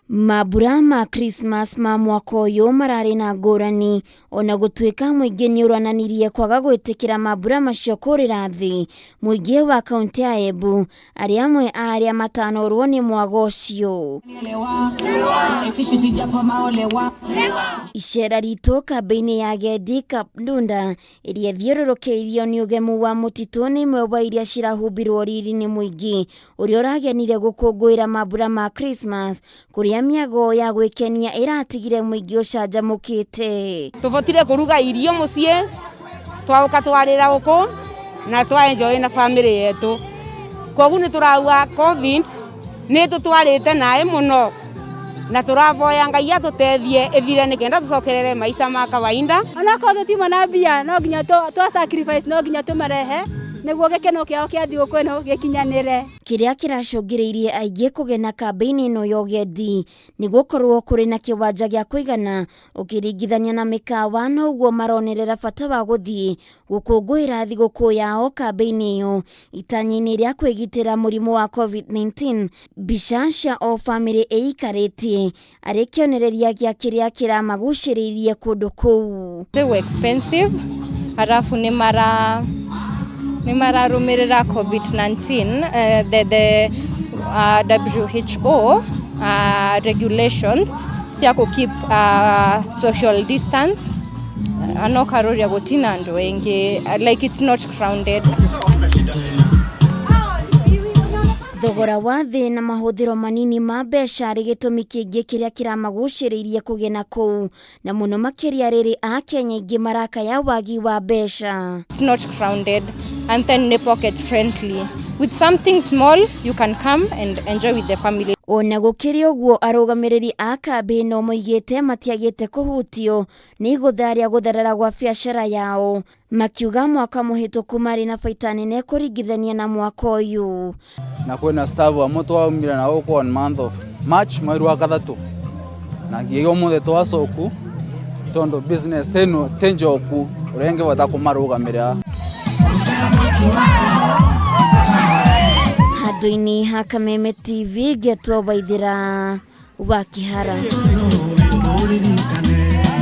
Mambura ma Christmas ma mwaka ũyũ mararĩ na ngũrani ona gũtuĩka mũingĩ nĩ ũronanirie kwaga gwĩtĩkĩra mambura macio kũrĩra thĩ. Mũingĩ wa kaũntĩ ya Embu arĩ amwe a arĩa matanorwo nĩ mwago ũcio. Icera ritũ kambĩ-inĩ ya Agendi Kapndunda ĩrĩa ĩthiũrũrũkĩirio nĩ ũgemu wa mũtitũ nĩ imwe wa iria cirahumbirwo riri nĩ mũingĩ ũrĩa ũragenire gũkũngũĩra mambura ma Christmas kũrĩa mĩago ya gwĩkenia ĩratigire mũingĩ ũcanjamũkĩte. Tũbotire kũruga irio mũciĩ twaũka twarĩra gũkũ na twa enjoy na family yetu. Koguo nĩ tũrauga COVID nĩ tũtwarĩte naĩ mũno na tũravoya Ngai atũteithie ĩthire nĩ kenda tũcokerere maica ma kawaida. Onakorwo tũtiuma na mbia no nginya twa sacrifice no nginya tũmarehe nĩguo gĩkeno kĩao kĩa thigũkũ ĩno gĩkinyanĩre. Kĩrĩa kĩracũngĩrĩirie aingĩ kũgena kambĩ-inĩ ĩno ya ũgendi nĩ gũkorwo kũrĩ na kĩwanja gĩa kũigana ũkĩringithania na mĩkawa, noguo maronerera bata wa gũthiĩ gũkũngũĩra thigũkũ yao kambĩ-inĩ ĩyo itanya-inĩ rĩa kwĩgitĩra mũrimũ wa COVID-19. Mbica cia o bamĩrĩ ĩikarĩtie arĩ kĩonereria gĩa kĩrĩa kĩramagucĩrĩirie kũndũ kũu. Too expensive, halafu nĩ mara nĩ mararũmĩrĩra COVID-19 the WHO regulations cia kũ keep social distance, no karoria gũtina andũ aingĩ, like it's not crowded. Thogora wa thĩ na mahũthĩro manini ma mbeca arĩ gĩtũmi kĩngĩ kĩrĩa kĩramagucĩrĩirie kũgena kũu, na mũno makĩria rĩrĩ Akenya aingĩ marakaya wagi wa mbeca. It's not crowded and then nĩ pocket friendly. With something small you can come and enjoy with the family. Ona gũkĩrĩ ũguo, arũgamĩrĩri a kambĩ ĩno moigĩte matiagĩte kũhutio nĩ igũtha rĩa gũtherera gwa biacara yao, makiuga mwaka mũhĩtũku marĩ na baita nene kũringithania na mwaka ũyũ. Na kwĩna staff amwe twaumire na gũkũ on month of March, mweri wa gatatũ, na nginya ũmũthĩ twacoku tondu business teno ti njoku ũrĩa ingĩhota kũmarũgamĩrĩra. Handũ-inĩ ha Kameme TV, ngetwo Waithĩra wa Kĩhara.